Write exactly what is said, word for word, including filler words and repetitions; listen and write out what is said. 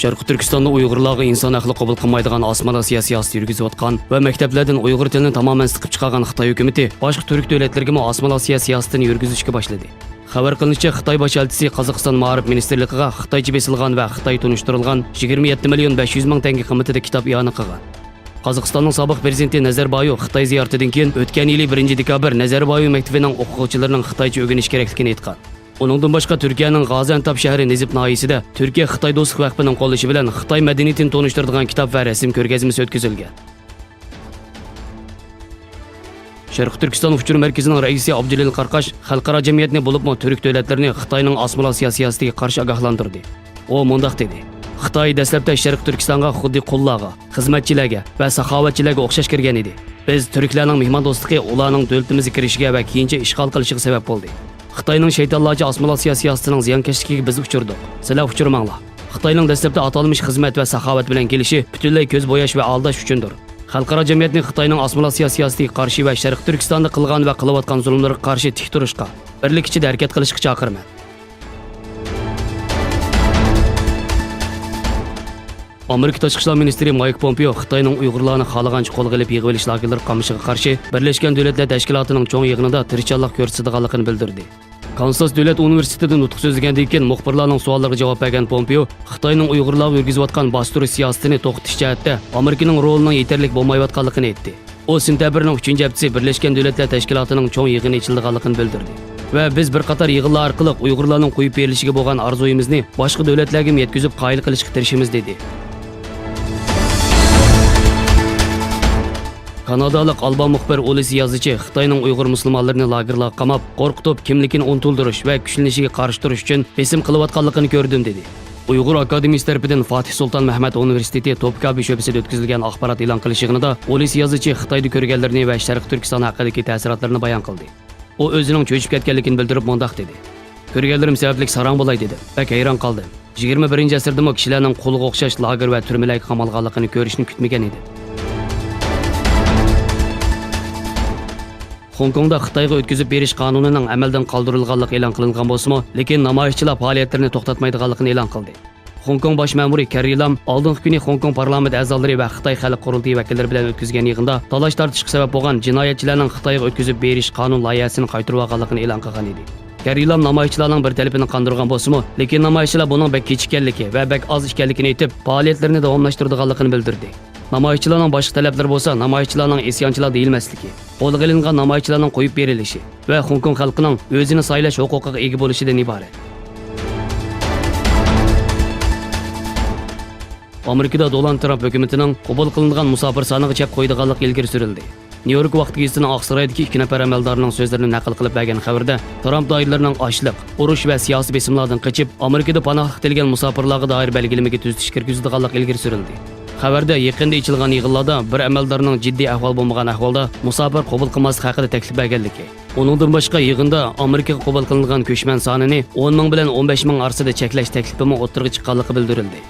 شەرقىي تۈركىستاندا ئۇيغۇرلارغا ئىنسان ھەقلىرى قوبۇل قىلمايدىغان ئاسسىمىلياتسىيە سىياسىتى يۈرگۈزۈۋاتقان ۋە مەكتەپلەردىن ئۇيغۇر تىلىنى تامامەن سىقىپ چىقارغان خىتاي ھۆكۈمىتى باشقا تۈرك دۆلەتلىرىگىمۇ ئاسسىمىلياتسىيە سىياسىتىنى يۈرگۈزۈشكە باشلىدى. خەۋەر قىلىنىشىچە، خىتاي باش ئەلچىسى قازاقىستان مائارىپ مىنىستىرلىقىغا خىتايچە بېسىلغان ۋە خىتاي تونۇشتۇرۇلغان يىگىرمە يەتتە مىليون بەش يۈز مىڭ تەڭگە قىممىتىدە كىتاب ئىئانە قىلغان. قازاقىستاننىڭ سابىق پىرېزىدېنتى نەزەربايېۋ خىتاي زىيارىتىدىن كېيىن ئۆتكەن يىلى بىرىنچى دېكابىر نەزەربايېۋ مەكتىپىنىڭ ئوقۇغۇچىلىرىنىڭ خىتايچە ئۆگىنىشى كېرەكلىكىنى ئېيتقان. ئۇنىڭدىن باشقا، تۈركىيەنىڭ غازىئانتاپ شەھىرى نېزىپ ناھىيەسىدە تۈركىيە خىتاي دوستلۇق ۋەقپىنىڭ قوللىشى بىلەن خىتاي مەدەنىيىتىنى تونۇشتۇرىدىغان كىتاب ۋە رەسىم كۆرگەزمىسى ئۆتكۈزۈلگەن. شەرقىي تۈركىستان ئۇچۇر مەركىزىنىڭ رەئىسى ئابدۇجېلىل قاراقاش خەلقئارا جەمئىيەتنى، بولۇپمۇ تۈرك دۆلەتلىرىنى خىتاينىڭ ئاسسىمىلياتسىيە سىياسىتىگە قارشى ئاگاھلاندۇردى. ئۇ مۇنداق دېدى: «خىتاي دەسلەپتە شەرقىي تۈركىستانغا خۇددى قۇللارغا، خىزمەتچىلەرگە ۋە ساخاۋەتچىلەرگە ئوخشاش كىرگەن ئىدى. بىز تۈركلەرنىڭ مېھماندوستلۇقى ئۇلارنىڭ دۆلىتىمىزگە كىرىشىگە ۋە كېيىنچە ئىشغال قىلىشىغا سەۋەب بولدى. خىتاينىڭ شەيتانلارچە ئاسسىمىلياتسىيە سىياسىتىنىڭ زىيانكەشلىكىگە بىز ئۇچرىدۇق. سىلەر ئۇچرىماڭلار.» خىتاينىڭ دەسلەپتە ئاتالمىش خىزمەت ۋە ساخاۋەت بىلەن كېلىشى پۈتۈنلەي كۆز بوياش ۋە ئالداش ئۈچۈندۇر. خەلقئارا جەمئىيەتنى خىتاينىڭ ئاسسىمىلياتسىيە سىياسىتىگە قارشى ۋە شەرقىي تۈركىستاندا قىلغان ۋە قىلىۋاتقان زۇلۇملىرىغا قارشى تىك تۇرۇشقا، بىرلىك ئىچىدە ھەرىكەت قىلىشقا چاقىرىمەن. ئامېرىكا تاشقى ئىشلار مىنىستىرى مايك پومپېئو خىتاينىڭ ئۇيغۇرلارنى خالىغانچە قولغا ئېلىپ يىغىۋېلىش لاگېرلىرى قامىشىغا قارشى بىرلەشكەن دۆلەتلەر تەشكىلاتىنىڭ چوڭ يىغىنىدا تىرىشچانلىق كۆرسىتىدىغانلىقىنى بىلدۈردى. كانساس دۆلەت ئۇنىۋېرسىتېتىدا نۇتۇق سۆزلىگەندىن كېيىن، مۇخبىرلارنىڭ سوئاللىرىغا جاۋاب بەرگەن پومپېئو، خىتاينىڭ ئۇيغۇرلارغا يۈرگۈزۈۋاتقان باستۇرۇش سىياسىتىنى توختىتىش جەھەتتە ئامېرىكىنىڭ رولىنىڭ يېتەرلىك بولمايۋاتقانلىقىنى ئېيتتى. ئۇ سېنتەبىرنىڭ ئۈچىنچى ھەپتىسى بىرلەشكەن دۆلەتلەر تەشكىلاتىنىڭ چوڭ يىغىنى ئېچىلىدىغانلىقىنى بىلدۈردى ۋە بىز بىر قاتار يىغىنلار ئارقىلىق ئۇيغۇرلارنىڭ قويۇپ بېرىلىشىگە بولغان ئارزۇيىمىزنى باشقا دۆلەتلەرگىمۇ يەتكۈزۈپ قايىل قىلىشقا تىرىشىمىز، دېدى. كانادالىق ئالبان مۇخبىر ئۇلۇسى يازىچى خىتاينىڭ ئۇيغۇر مۇسۇلمانلىرىنى لاگېرلارغا قاماپ، قورقۇتۇپ، كىملىكىنى ئۇنتۇلدۇرۇش ۋە كۈچلىنىشىگە قارشى تۇرۇش ئۈچۈن بېسىم قىلىۋاتقانلىقىنى كۆردۈم، دېدى. ئۇيغۇر ئاكادېمىيىسى تەرىپىدىن فاتىھ سۇلتان مەھمەت ئۇنىۋېرسىتېتى توپكابى شۆبىسىدە ئۆتكۈزۈلگەن ئاخبارات ئېلان قىلىش يىغىنىدا ئۇلۇسى يازىچى خىتايدا كۆرگەنلىرىنى ۋە شەرقىي تۈركىستان ھەققىدىكى تەسىراتلىرىنى بايان قىلدى. ئۇ ئۆزىنىڭ چۆچۈپ كەتكەنلىكىنى بىلدۈرۈپ مۇنداق دېدى: «كۆرگەنلىرىم سەۋەبلىك ساراڭ بولاي دېدىم. بەك ھەيران قالدىم. يىگىرمە بىرىنچى ئەسىردىمۇ كىشىلەرنىڭ قۇلغا ئوخشاش لاگېر ۋە تۈرمىلەرگە قامالغانلىقىنى كۆرۈشنى كۈتمىگەن ئىدىم.» خوڭكوڭدا خىتايغا ئۆتكۈزۈپ بېرىش قانۇنىنىڭ ئەمەلدىن قالدۇرۇلغانلىقى ئېلان قىلىنغان بولسىمۇ، لېكىن نامايىشچىلار پائالىيەتلىرىنى توختاتمايدىغانلىقىنى ئېلان قىلدى. خوڭكوڭ باش مەمۇرى كەررى لام ئالدىنقى كۈنى خوڭكوڭ پارلامېنت ئەزالىرى ۋە خىتاي خەلق قۇرۇلتىيى ۋەكىللىرى بىلەن ئۆتكۈزگەن يىغىندا تالاش-تارتىشقا سەۋەب بولغان جىنايەتچىلەرنىڭ خىتايغا ئۆتكۈزۈپ بېرىش قانۇن لايىھەسىنى قايتۇرۇۋالغانلىقىنى ئېلان قىلغان ئىدى. كەررى لام نامايىشچىلارنىڭ بىر تەلىپىنى قاندۇرغان بولسىمۇ، لېكىن نامايىشچىلار بۇنىڭ بەك كېچىككەنلىكى ۋە بەك ئاز ئىكەنلىكىنى ئېيتىپ، پائالىيەتلىرىنى داۋاملاشتۇرىدىغانلىقىنى بىلدۈردى. نامايىشچىلارنىڭ باشقا تەلەپلىرى بولسا نامايىشچىلارنىڭ ئىسيانچىلار دېيىلمەسلىكى، قولغا ئېلىنغان نامايىشچىلارنىڭ قويۇپ بېرىلىشى ۋە خوڭكوڭ خەلقىنىڭ ئۆزىنى سايلاش ھوقۇقىغا ئىگە بولۇشىدىن ئىبارەت. ئامېرىكىدا دونالد ترامپ ھۆكۈمىتىنىڭ قوبۇل قىلىنىدىغان مۇساپىر سانىغا چەك قويىدىغانلىقى ئىلگىرى سۈرۈلدى. نيۇ يورك ۋاقتىگېزىتىنىڭ ئاقسارايدىكى ئىككى نەپەر ئەمەلدارنىڭ سۆزلىرىنى نەقىل قىلىپ بەرگەن خەۋىرىدە، ترامپ دائىرىلىرىنىڭ ئاچلىق، ئۇرۇش ۋە سىياسىي بېسىملاردىن قېچىپ، ئامېرىكىدا پاناھلىق تىلىگەن مۇساپىرلارغا دائىر بەلگىلىمىگە تۈزىتىش كىرگۈزىدىغانلىقى ئىلگىرى سۈرۈلدى. خەۋەردە، يېقىندا ئېچىلغان يىغىنلاردا بىر ئەمەلدارنىڭ جىددىي ئەھۋال بولمىغان ئەھۋالدا مۇساپىر قوبۇل قىلماسلىق ھەققىدە تەكلىپ بەرگەنلىكى، ئۇنىڭدىن باشقا، يىغىندا ئامېرىكىغا قوبۇل قىلىنىدىغان كۆچمەن سانىنى ئون مىڭ بىلەن ئون بەش مىڭ ئارىسىدا چەكلەش تەكلىپىمۇ ئوتتۇرىغا چىققانلىقى بىلدۈرۈلدى.